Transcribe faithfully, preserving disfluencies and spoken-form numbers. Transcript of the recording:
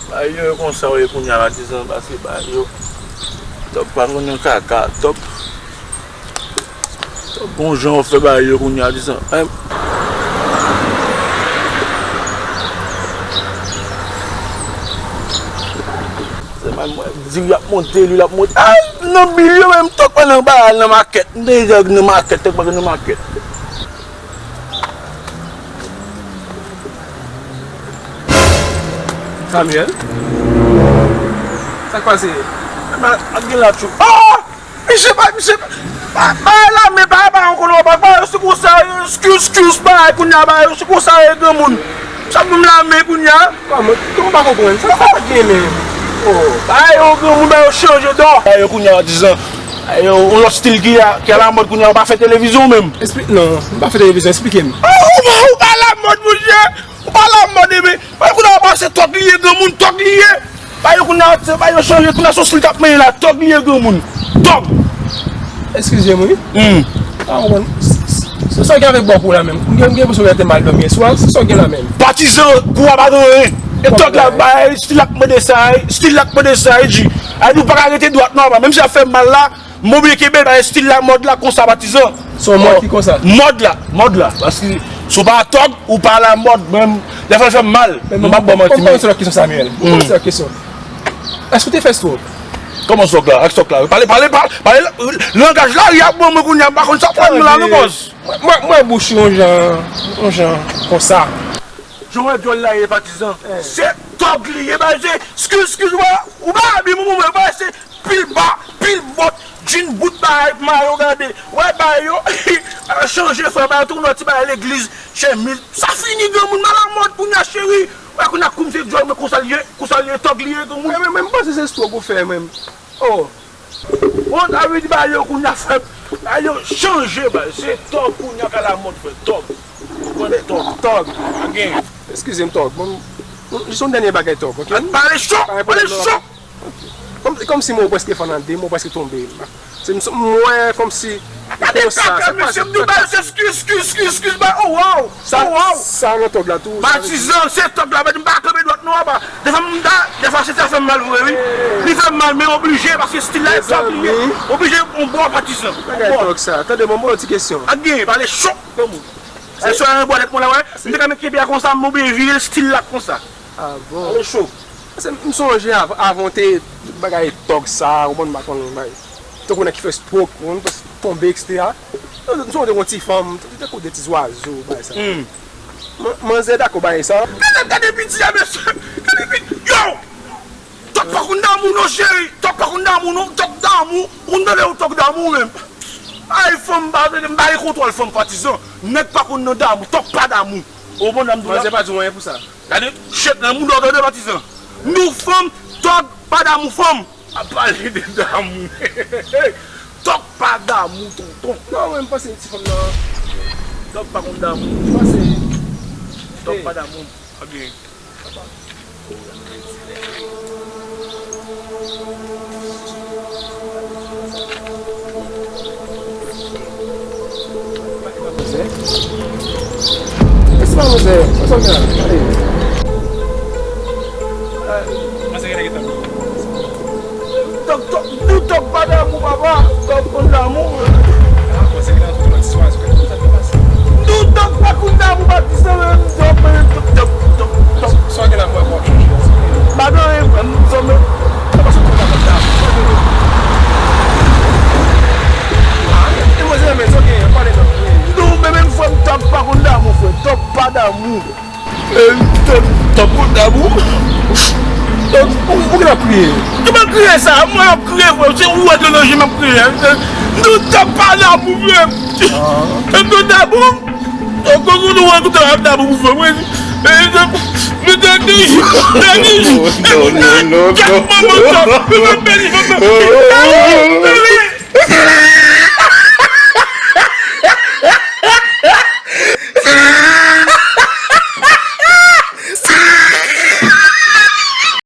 Bagay yo konsa w ye kounye a, patizan, paske bagay yo, Tòg pa konn yon kaka, Tòg. Tòg gon jan w fè bagay yo kounye a, patizan. Ay. Se mwen, mwen, di l ap monte, li l ap monte. Ay, nan bil yo menm, Tòg pa nan bagay nan makèt. M te di Tòg nan makèt, Tòg pa nan makèt. Samuel? Sa k pase? Ap gen la tchou. Ah! Misye pa, misye pa, pa, pa lame, pa, pa yon kolon, pa, pa, se konsa, excuse, excuse, pa, kounye a, ba, se konsa, e granmoun. Sa pou m lame, kounye a? Kòman, kòman pa konprann? Sa, sa pa gen, men. Oh, ba, yo, granmoun, ba, yo chanje dò. Ba, yo, kounye a, dizan. Ba, yo, yon lòt stil ki a, ki alamòd, kounye a, ou pa fè televizyon, menm. Espli-, non, m pa fè televizyon, esplike m. Oh, ou pa, ou pa alamòd, monchè. Ou pa alamòd, men. Ba, kounye a, ba, se Tòg li ye, granmoun, Tòg li ye. Ba yo kounye a, ba yo chanje, kounye a se yon stil k ap manyen la, Tòg li ye granmoun. Tòg. Eskize m, wi. Hmm. Ah, bon. Se sa ki avèk bòk ou la menm. M gen, m gen enpresyon w te mal dòmi yè swa. Se sa w gen la menm. Patizan, kou a pa gen anyen. E Tòg la, ba, stil la k mande sa, stil la k mande sa, e di. A di ou pa ka rete dwat non, menm si ap fè mal la, m oblije kenbe l, paske stil la, mòd la konsa, patizan. Se yon mòd ki konsa? Mòd la, mòd la. Paske si w pa Tòg, ou pa alamòd, menm, dèfwa l fè m mal. Men m ap ba w manti, men. Ban m poze w kesyon, Samuel. Ban m poze w kesyon. Èske w te fè stroke? Kòman stroke la? Ak stroke la? Pale, pale, pale, pale, langaj lari a ban mwen kounye a, m pa konn sa pran la non, bòs. Mwen, mwen, mwen bouch yon jan, yon jan konsa. Jan w wè dyòl la ye, patizan. Se Tòg li ye, ba, se, eskiz, eskiz, ou pa, ou pa abi moun mwen, ba, se pil ba, pil bòt, djin bout, bay, mayo, gade. Wè, bay yo, chanje, frè, bay, tounen ti bay legliz, chemiz. Sa fini, granmoun, m alamòd kounye a, cheri. Wè, kounye a, kounye a, se dyòl mwen, konsa l ye, konsa l ye, Tòg li ye, granmoun. Men, men, men, m panse se stroke ou fè, menm. Oh. Bon, sa vle di, bay yo, kounye a, frè, bay yo chanje, bay. Se Tòg, kounye a, k alamòd, frè, Tòg. Ou konnen Tòg. Tòg. Pa gen. Eskize m, Tòg. Bon, jis yon dènye bagay, Tòg, ok? Pale cho, pale cho. Kòm, kòmsi mwen prèske fè nan de mwen prèske tonbe. Se m, m wè kòmsi. Gade kaka, mesye, m di w ba yo se eskiz, eskiz, eskiz, eskiz, ba, oh, wow, oh, wow. Sa nan Tòg la tou. Patizan, se Tòg la, m pa kanpe dwat non, apa. Dèfwa m da, dèfwa se sa fè m mal vre, wi. Li fè m mal, men oblije, paske stil la e Tòg li ye. Oblije, on bò, patizan. Bagay Tòg sa. Tande, bon, bon, ti kesyon. Ak gen, pale cho, granmoun. Èske yon bò tèt mwen la, wè? M te ka met kenbe a konsa, m oblije vire l stil la konsa. Ah bon? Pale cho. Paske m sonje av-, avan te bagay Tòg sa, ou konn, m pa konn bagay. Tankou nèg ki fè stroke, ou konn, tonbe, etsetera. M sonje te gon ti fanm, te kou de ti zwazo, bagay sa. Hmm. Man-, manzè dakò bagay sa. Gade, gade piti a, mesye. Gade piti. Yo! Tòg pa konn damou non, cheri. Tòg pa konn damou non. Tòg damou. Ou konn tande ou Tòg damou menm. Ay, fanm, m pa, m pa gen kontwòl fanm, patizan. Nèg pa konn nan damou. Tòg pa damou. Ou konprann sa m di w la? Manzè pa di w anyen pou sa. Gade, chet nan mouda w tande, patizan. Nou fanm, Tòg pa damou fanm. A pale de damou. Tòg pa damou, tonton. Non, mwen, m panse ti fanm nan. Tòg pa konn damou. M panse. Tòg pa damou. Ok. Manzè? Èske pa manzè? Sa w gen la? Gade. Manzè gen lè gentan. Tòg, tòg, nou Tòg pa damou, papa. Tòg konn damou. Ah, bon, se gen tout lòt istwa, se konn sa k pase. Nou Tòg pa konn damou, patizan, men Tòg, men Tòg, Tòg, Tòg, Tòg. Sa w gen la, mwen, mwen, chanje. Pa gen anyen, frè m, zanmi. Sa pa soti nan damou. Ah, e mwen, se men, sa w gen, pale non. Nou, men, men, frè m, Tòg pa konn damou, frè. Tòg pa damou. Eh, Tòg, Tòg konn damou. Tòg, ou, ou gen ap kriye? Ki mwen kriye sa? Mwen ap kriye, frè. Se ou wè de nan je m ap kriye. Nou Tòg pa damou, frè. Tòg konn damou. Tòg konn nou wè kote ap damou, frè. Mwen, mwen, mwen, mwen, mwen, non, non, non, non, non. Tòg, mwen, mwen, Tòg. Mwen, mwen, mwen, mwen.